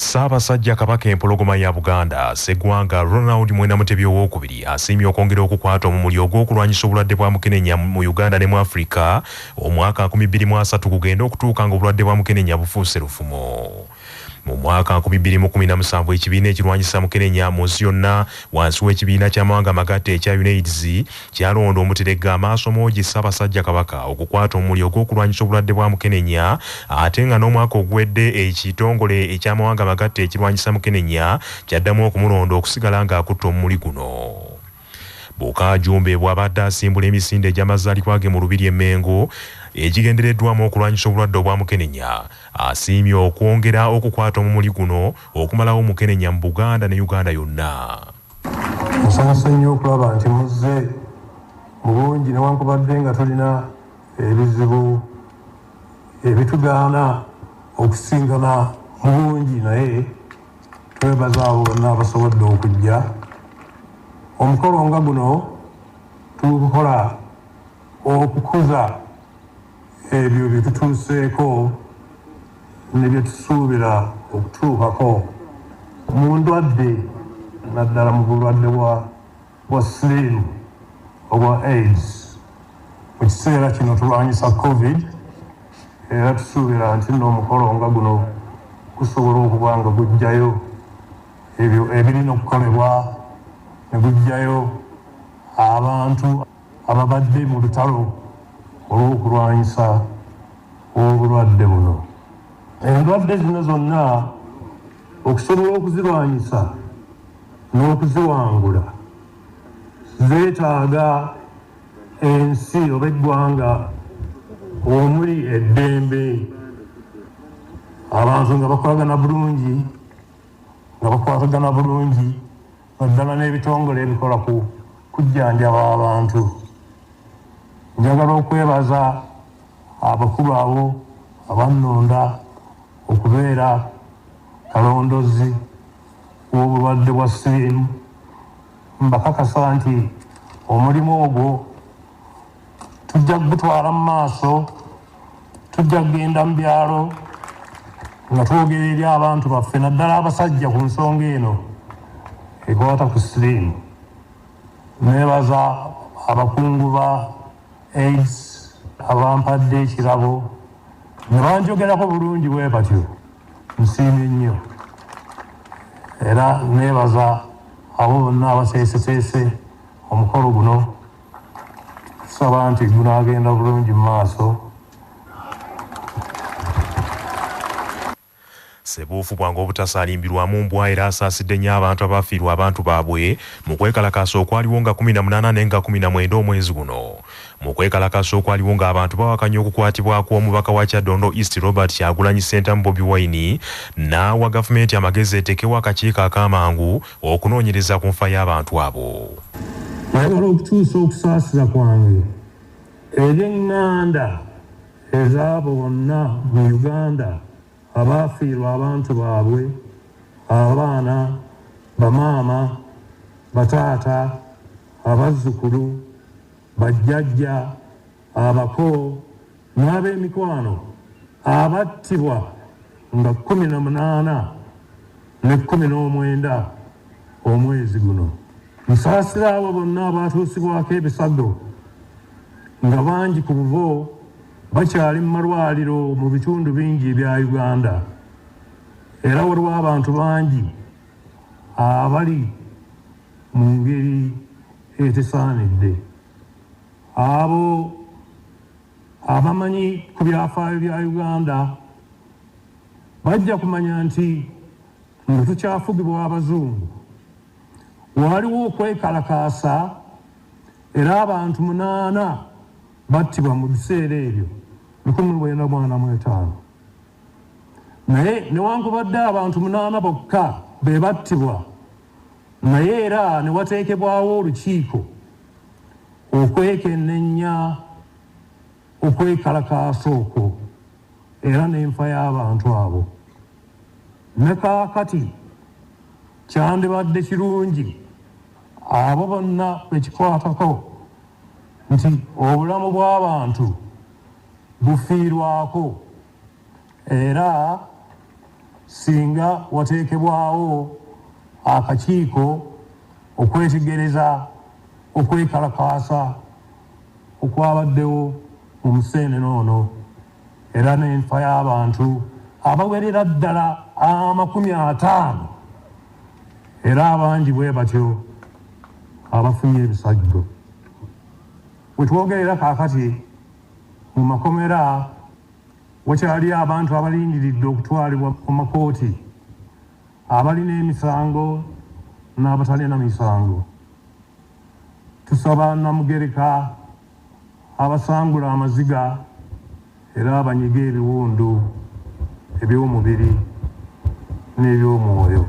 Ssaabasajja Kabaka Empologoma ya Buganda, Sseggwanga Ronald Mwenda Mutebi Owookubiri asiimye okwongera okukwata omumuli ogw'okulwanyisa obulwadde bwa mukenenya mu Uganda ne mu Afrika omwaka 2030 gugende okutuuka ng'obulwadde bwa mukenenya bufuuse lufumo. Mu mwaka 2017 ekibiina ekirwanyisa mukenenya mu nsi yonna wansi w'ekibiina ky'amawanga amagatte ekya UNAIDS kyalonda Omuteregga Amaasomoogi Ssaabasajja Kabaka okukwata omumuli ogw'okulwanyisa obulwadde bwa mukenenya ate nga n'omwaka oguwedde ekitongole eky'amawanga amagatte ekirwanyisa mukenenya kyaddamu okumulonda okusigala ng'akutte omumuli guno. Bukajumbe bw'abadde asimbula emisinde egy'amazaalibwa ge mu Lubiri e Mmengo egigendereddwamu okulwanyisa obulwadde obwa mukenenya asiimye okwongera okukwata omumuli guno okumalawo mukenenya mu Buganda ne Uganda yonna. Nsanyuse nnyo okulaba nti muzze mu bungi newankubadde nga tulina ebizibu ebitugaana okusisinkana mu bungi naye twebaza abo bonna abasobodde okujja. Omukolo nga guno tugukola okukuza ebyo bye tutuuseeko ne bye tusuubira okutuukako mu ndwadde naddala mu bulwadde bwa siriimu obwa AIDS. Mu kiseera kino tulwanyisa Covid era tusuubira nti nno omukolo nga guno gusobola okuba nga guggyayo ebyo ebirina okukolebwa ne guggyayo abantu ababadde mu lutalo olw'okulwanyisa obulwadde buno. Endwadde zino zonna okusobola okuzirwanyisa n'okuziwangula zeetaaga ensi oba eggwanga omuli eddembe, abantu nga bakolagana bulungi, nga bakwatagana bulungi naddala n'ebitongole ebikola ku kujjanjaba abantu. Njagala okwebaza abakulu abo abannonda okubeera kalondozi w'obulwadde bwa siriimu. Mbakakasa nti omulimu ogwo tujja kugutwala mu maaso, tujja kugenda mu byalo nga twogera eri abantu baffe naddala abasajja ku nsonga eno ekwata ku siriimu. Neebaza abakungu ba AIDS abampadde ekirabo ne banjogerako bulungi bwe batyo, nsiimye nnyo. Era neebaza abo bonna abateeseteese omukolo guno, tusaba nti gunaagenda bulungi mu maaso. Ssebuufu bwange obutasaalimbirwamu mbwa era asaasidde nnyo abantu abaafiirwa abantu baabwe mu kwekalakaasa okwaliwo nga 18 ne nga 19 omwezi guno. Mu kwekalakaasa okwaliwo ng'abantu bawakanya okukwatibwa kw'omubaka wa Kyaddondo East Robert Kyagulanyi Ssentamu Bobi Wine n'awa gavumenti amagezi eteekewo akakiiko ak'amangu okunoonyereza ku nfa y'abantu abo. Njagala okutuusa okusaasira kwange eri eng'anda ez'abo bonna mu Uganda abaafiirwa abantu baabwe, abaana, bamaama, bataata, abazzukulu, bajjajja, abako n'ab'emikwano abattibwa nga 18 ne 19 omwezi guno. Nsaasira abo bonna abaatuusibwako ebisago nga bangi ku bo bakyali mu malwaliro mu bitundu bingi ebya Uganda era waliwo abantu bangi abali mu ngeri etesaanidde. Abo abamanyi ku byafaayo bya Uganda bajja kumanya nti nga tukyafugibwa Abazungu, waaliwo okwekalakaasa era abantu munaana battibwa mu biseera ebyo 1945. Naye newankubadde abantu munaana bokka be battibwa, naye era ne wateekebwawo olukiiko okwekennenya okwekalakaasa okwo era n'enfa y'abantu abo. Ne kaakati kyandibadde kirungi abo bonna be kikwatako nti obulamu bw'abantu bufiirwako era Singa wateekebwawo akakiiko okwetegereza okwekalakaasa okwabaddewo mu Museenene ono, era n'enfa y'abantu abawerera ddala 50, era abangi bwe batyo abafunye ebisajjo. We twogerera kaakati mu makomera wakyali abantu abalindiridde okutwalibwa mu makooti, abalina emisango n'abatalina misango. Tusaba Namugereka abasangula amaziga era abanyiga ebiwundu eby'omubiri n'eby'omwoyo.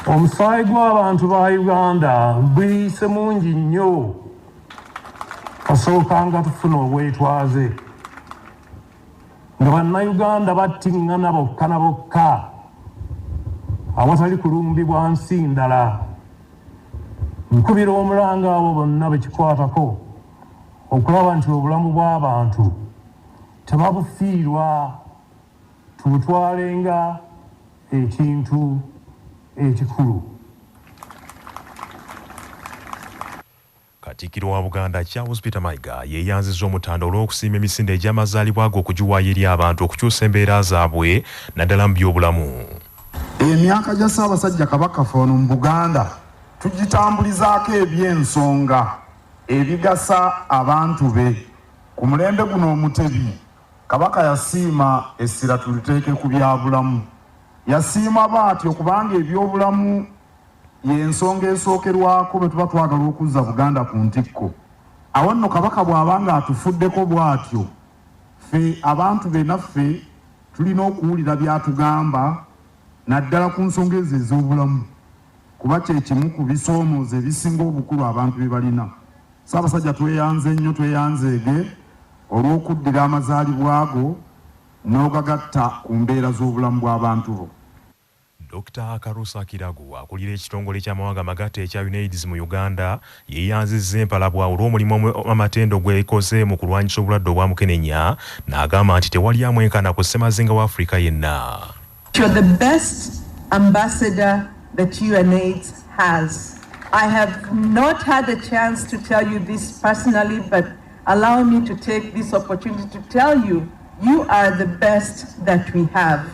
Omusaayi gw'abantu ba Uganda guyise mungi nnyo, kasookanga tufuna obwetwaze nga Bannayuganda battiŋŋana bokka na bokka awatali kulumbibwa nsi ndala. Nkubira omulanga abo bonna bekikwatako okulaba nti obulamu bw'abantu tebabufiirwa, tubutwalenga ekintu ekikulu. Katikkiro wa Buganda Charles Peter Mayiga yeeyanzizza Omutanda olw'okusiima emisinde egy'amazaalibwa ge okugiwaayo eri abantu okukyusa embeera zaabwe naddala mu byobulamu. Emyaka gya Ssaabasajja Kabaka ffe wano mu Buganda tugitambulizaako eby'ensonga ebigasa abantu be. Ku mulembe guno Omutebi, Kabaka yasiima essira tuliteeke ku byabulamu. Yasiima bw'atyo kubanga ebyobulamu y'ensonga esookerwako bwe tuba twagala okuzza Buganda ku ntikko. Awo nno Kabaka bw'aba ng'atufuddeko bw'atyo, ffe abantu be naffe tulina okuwulira by'atugamba naddala ku nsonga ezo ez'obulamu, kuba kye kimu ku bisoomooza ebisinga obukulu abantu bye balina. Ssaabasajja tweyanze nnyo, tweyanzeege olw'okuddira amazaalibwa go n'ogagatta ku mbeera z'obulamu bw'abantu bo. Dr. Karusa Kiragu akulira ekitongole ky'amawanga amagatte ekya UNAIDS mu Uganda yeeyanzizza Empalabwa olw'omulimu amatendo gwekoze mu kulwanyisa obulwadde obwa mukenenya, n'agamba nti tewali amwenkana ku ssemazinga wa Afrika yenna. You're the best ambassador that UNAIDS has. I have not had a chance to tell you this personally, but allow me to take this opportunity to tell you, you are the best that we have.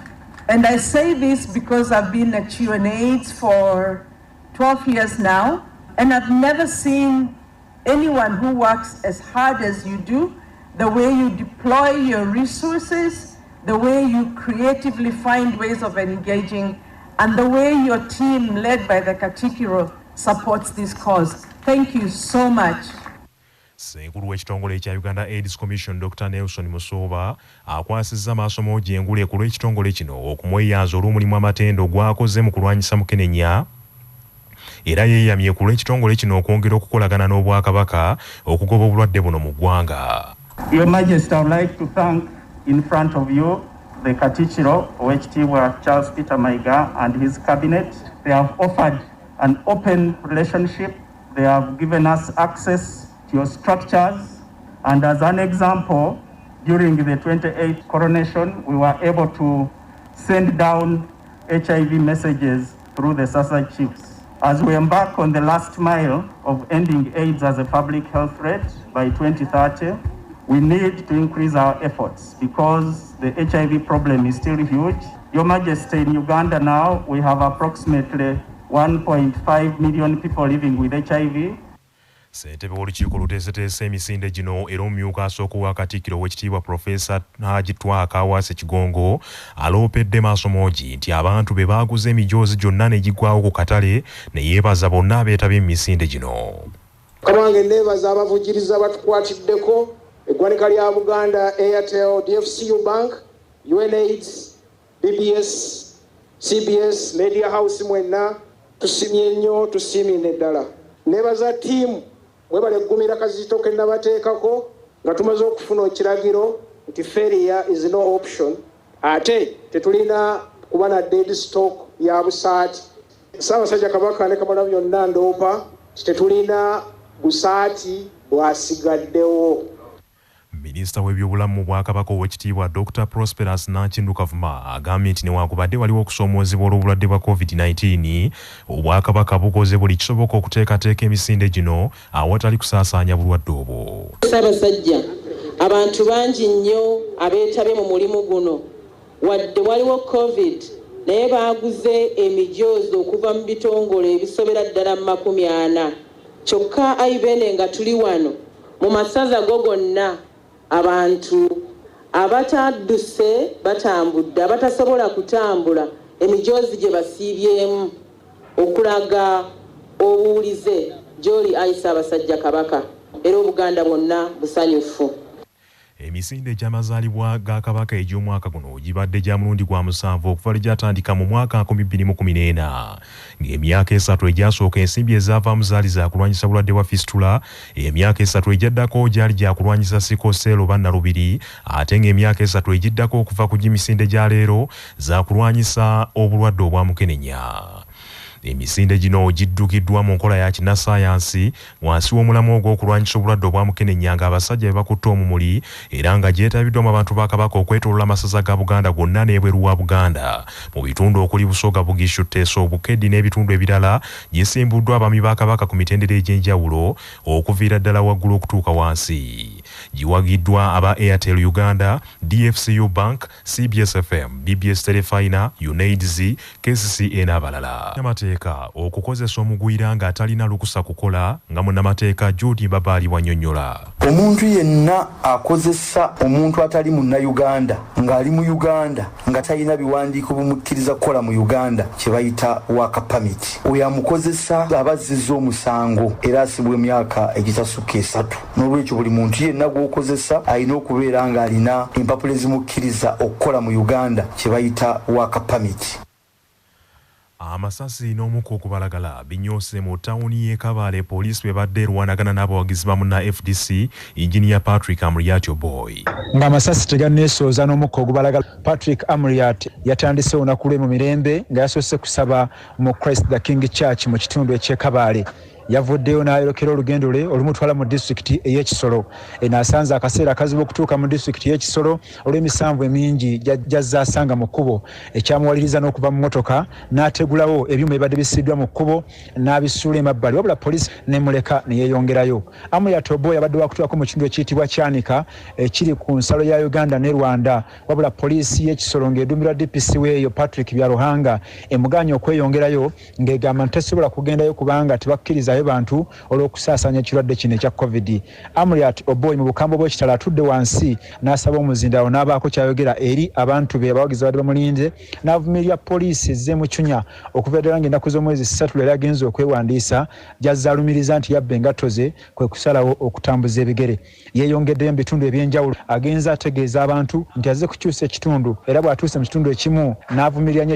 And I say this because I've been at UNAIDS for 12 years now, and I've never seen anyone who works as hard as you do, the way you deploy your resources, the way you creatively find ways of engaging, and the way your team, led by the Katikiro, supports this cause. Thank you so much. Ssenkulu w'ekitongole ekya Uganda AIDS Commission Dr. Nelson Musoba akwasizza Maasomogi engule ku lw'ekitongole kino okumweyanza olw'omulimu amatendo gw'akoze mu kulwanyisa mukenenya, era yeeyamye ku lw'ekitongole kino okwongera okukolagana n'Obwakabaka okugoba obulwadde buno mu ggwanga. Your Majesty, I would like to thank in front of you the Katikkiro, Oweekitiibwa Charles Peter Mayiga, and his cabinet. They have offered an open relationship. They have given us access to your structures. And as an example, during the 28th coronation, we were able to send down HIV messages through the Sasa chiefs. As we embark on the last mile of ending AIDS as a public health threat by 2030, we need to increase our efforts because the HIV problem is still huge. Your Majesty, in Uganda now, we have approximately 1.5 million people living with HIV. Ssentebe w'olukiiko oluteeseteese emisinde gino era omumyuka asooka owa Katikkiro Oweekitiibwa Profesa Haji Twaha Kaawaase Kigongo aloopedde Maasomogi nti abantu be baaguze emijoozi gyonna ne giggwawo ku katale, ne yeebaza bonna abeetabye mu misinde gino. Mukama wange, neebaza abavujjiriza batukwatiddeko, eggwanika lya Buganda, Airtel, DFCU Bank, UNAIDS, BBS, CBS, Media House, mwenna tusimye nnyo, tusiimye neddala. Neebaza ttiimu, mwebale kugumira kazito ke nabateekako nga tumaze okufuna ekiragiro nti failure is no option, ate tetulina kuba na dead stock ya busaati. Ssaabasajja Kabaka ne Kamala byonna, ndoopa tetulina busaati bwasigaddewo. Minisita w'ebyobulamu mu Bwakabaka Oweekitiibwa Dr Prosperous Nankindu Kavuma agambye nti newankubadde waliwo okusoomoozebwa olw'obulwadde bwa COVID-19, Obwakabaka bukoze buli kisoboka okuteekateeka emisinde gino awatali kusaasaanya bulwadde obwo. Ssaabasajja, abantu bangi nnyo abeetabye mu mulimu guno. Wadde waliwo COVID, naye baaguze emijoozi okuva mu bitongole ebisobera ddala mu 40. Kyokka ayi Beene nga tuli wano mu masaza go gonna, abantu abatadduse batambudde, abatasobola kutambula emijoozi gye basiibyemu okulaga obuwulize gy'oli ayi Ssaabasajja Kabaka, era Obuganda bwonna busanyufu. Emisinde gy'amazaalibwa ga Kabaka egy'omwaka guno gibadde gya mulundi gwa musanvu okuva lwe gyatandika mu mwaka 2014. Ng'emyaka 3 egyasooka ensimbi ezaavaamu zaali za kulwanyisa bulwadde bwa fistula, emyaka 3 egyaddako gyali gya kulwanyisa sikoseelo oba nalubiri, ate ng'emyaka 3 egiddako okuva ku gimisinde gya leero za kulwanyisa obulwadde obwa mukenenya. Emisinde gino giddukiddwa mu nkola ya kinnassaayansi wansi w'omulamwa ogw'okulwanyisa obulwadde obwa mukenenya ng'abasajja be bakutte omumuli, era nga gyetabiddwamu abantu ba Kabaka okwetooloola amasaza ga Buganda gonna n'ebweru wa Buganda. Mu bitundu okuli Busoga, Bugishu, Teso, Bukeddi n'ebitundu ebirala gisimbuddwa abaami ba Kabaka ku mitendera egy'enjawulo okuviira ddala waggulu okutuuka wansi. Giwagiddwa aba Airtel Uganda, DFCU Bank, CBS FM, BBS Terefayina, UNAIDS, KCCA n'abalala. Munnamateeka okukozesa omugwira ng'atalina lukusa kukola nga munnamateeka Jude Mbabaali bw'annyonnyola. Omuntu yenna akozesa omuntu atali Munnayuganda ng'ali mu Uganda nga talina biwandiiko bimukkiriza kukola mu Uganda kye bayita work permit, oyo amukozesa aba azzizza omusango era asibwa emyaka egitasukka 3. N'olwekyo buli muntu yenna gw'okozesa alina okubeera ng'alina empapula ezimukkiriza okukola mu Uganda kye bayita work permit. Amasasi n'omukka ogubalagala binyoose mu tawuni y'e Kabale poliisi bw'ebadde erwanagana n'abawagizi ba munna FDC Engineer Patrick Amuriat Oboi. Ng'amasasi teganneesooza n'omukka ogubalagala, Patrick Amuriat yatandise olunaku lwe mu mirembe nga yasoose kusaba mu Christ the King Church mu kitundu eky'e Kabale. Yavuddeyo n'ayolekera olugendo lwe olumutwala mu disitulikiti ey'e Kisoro. Eno asanze akaseera akazibu okutuuka mu disitulikiti y'e Kisoro olw'emisanvu emingi gy'azze asanga mu kkubo, ekyamuwaliriza n'okuva mu mmotoka n'ategulawo ebyuma ebibadde bisibiddwa mu kkubo n'abisuula emabbali, wabula poliisi nemuleka ne yeeyongerayo. Amuriat Oboi abadde wakutuukako mu kitundu ekiyitibwa Kyanika ekiri ku nsalo ya Uganda ne Rwanda, wabula poliisi y'e Kisoro ng'eduumirwa DPC weeyo Patrick Byaruhanga emugaanye okweyongerayo ng'egamba nti tesobola kugendayo kubanga tebakkirizayo bantu olw'okusaasaanya ekirwadde kino ekya COVID. Amuriat Oboi mu bukambwe bw'ekitalo atudde wansi n'asaba omuzindaalo n'abaako kyayogera eri abantu be abawagizi abadde bamulinze, n'avumirira poliisi ezzeemu cunya okuva ddala ng'ennaku z'omwezi 3 lwe yagenze okwewandiisa, gy'azze alumiriza nti yabba engatto ze kwe kusalawo okutambuza ebigere. Yeeyongeddeyo mu bitundu ebyenjawulo, agenze ategeeza abantu nti azze kukyusa ekitundu, era bw'atuuse mu kitundu ekimu n'avumirira nnyo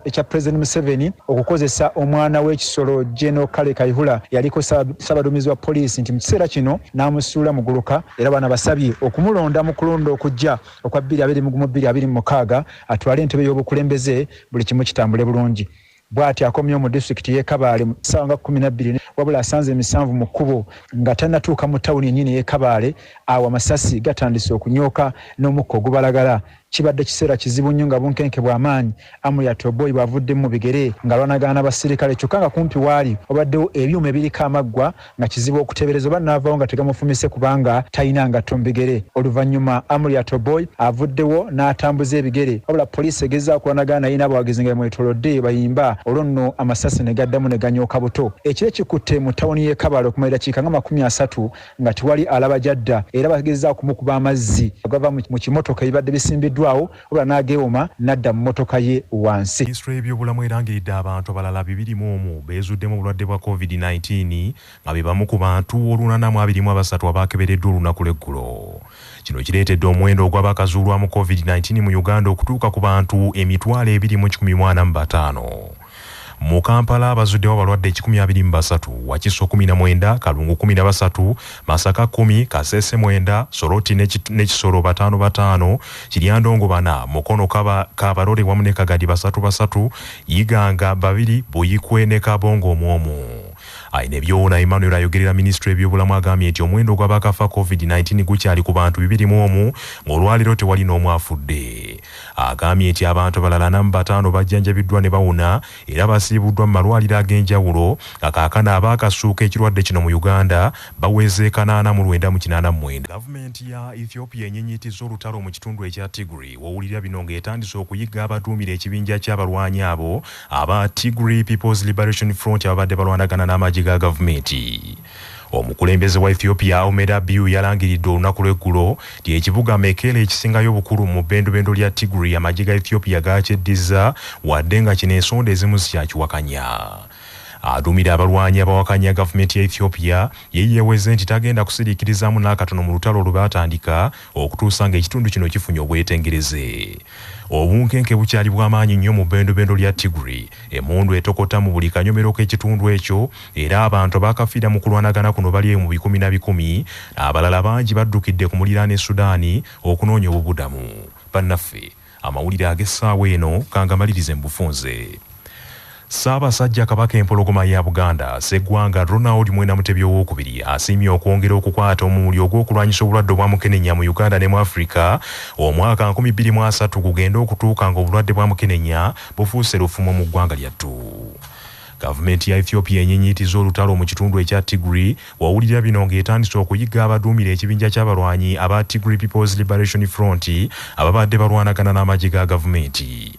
ekya President Museveni okukozesa omwana w'ekisolo General Kale Kayihura yaliko ssaabaduumizi wa poliisi nti mu kiseera kino n'amusuula muguluka, era bano basabye okumulonda mu kulonda okujja okwa 2021 2026 atwale entebe y'obukulembeze buli kimu kitambule bulungi. Bw'ati akomyewo mu disitulikiti y'e Kabaale mu ssaawa nga 12, wabula asanze emisanvu mu kkubo nga tannatuuka mu tawuni yennyini ey'e Kabaale. Awo amasasi gatandise okunyooka n'omukka ogubalagala. Kibadde kiseera kizibu nnyo nga bunkenke bw'amaanyi. Amuriat Oboi bw'avuddemu mu bigere ng'alwanagana n'abasirikale, kyokka nga kumpi waali wabaddewo ebyuma ebiriko amaggwa nga kizibu okuteebereza oba n'avaawo nga tegamufumise kubanga talina ngatto mu bigere. Oluvannyuma Amuriat Oboi avuddewo n'atambuza ebigere, wabula poliisi egezaako okulwanagana naye n'abawagizi nga bemwetoolodde bayimba, olwo nno amasasi ne gaddamu ne ganyooka buto. Ekiro kikutte mu tawuni y'e Kabale okumala eddakiika nga 30 nga tewali alaba gy'adda, era bagezaako kumukuba amazzi agava mu kimotoka ebibadde bisimbiddwawo, wabula n'ageewoma n'adda mu mmotoka ye wansi. Minisitule y'ebyobulamu erangiridde abantu abalala 21 beezuddemu obulwadde bwa COVID-19 nga be bamu ku bantu 823 abaakebereddwa olunaku lw'eggulo. Kino kireetedde omuwendo ogw'abakazuulwamu COVID-19 mu Uganda okutuuka ku bantu 21,145. Mu Kampala bazuddewo abalwadde 123, Wakiso 19, Kalungu 13, Masaka 10, Kasese 9, Soroti ne Kisoro 5 5, Kiryandongo 4, Mukono, Kabarole wamu ne Kagadi 3 3, Iganga 2, Buyikwe ne Kabongo 1 1. Ainebyona Emmanuel ayogerera minisitule y'ebyobulamu agambye nti omuwendo gw'abakafa COVID-19 gukyali ku bantu 21 ng'olwaleero tewali n'omu afudde. Agambye nti abantu abalala 45 bajjanjabiddwa ne bawona era basiibuddwa mu malwaliro ag'enjawulo nga kaakano abaakasuuka ekirwadde kino mu Uganda baweze 899. Gavumenti ya Ethiopia enyenyitiza olutalo mu kitundu ekya Tigray wowulira bino ng'etandise okuyigga abaduumira ekibinja ky'abalwanyi abo aba Tigray People's Liberation Front ababadde balwanagana n'amagye ga gavumenti. Omukulembeze wa Ethiopia Ahmed Abiy yalangiridde olunaku lw'eggulo nti ekibuga Mekelle ekisingayo obukulu mu bbendobendo lya Tigray amagye ga Ethiopia gakyeddiza wadde nga kino ensonda ezimu zikyakiwakanya. Aduumira abalwanyi abawakanya gavumenti ya Ethiopia ye yeeweze nti tagenda kusiriikirizaamu n'akatono mu lutalo olwe baatandika okutuusa ng'ekitundu kino kifunye obwetengereze. Obunkenke bukyali bw'amaanyi nnyo mu bbendobendo lya Tigray. Emmundu etokota mu buli kanyomero k'ekitundu ekyo era abantu abaakafiira mu kulwanagana kuno bali mu bikumi na bikumi. Abalala bangi baddukidde ku muliraano e Sudaani okunoonya obubudamu. Bannaffe, amawulire ag'essaawa eno kangamalirize mu bufunze. Ssaabasajja Kabaka Empologoma ya Buganda, Sseggwanga Ronald Mwenda Mutebi Owookubiri asiimye okwongera okukwata omumuli ogw'okulwanyisa obulwadde obwa mukenenya mu Uganda ne mu Afrika omwaka 2030 gugende okutuuka ng'obulwadde bwa mukenenya bufuuse lufumo mu ggwanga lyattu. Gavumenti ya Ethiopia enyenyiitiza olutalo mu kitundu ekya Tigray wawulira bino ng'etandise okuyigga abaduumira ekibinja ky'abalwanyi aba Tigray People's Liberation Front ababadde balwanagana n'amagye ga gavumenti.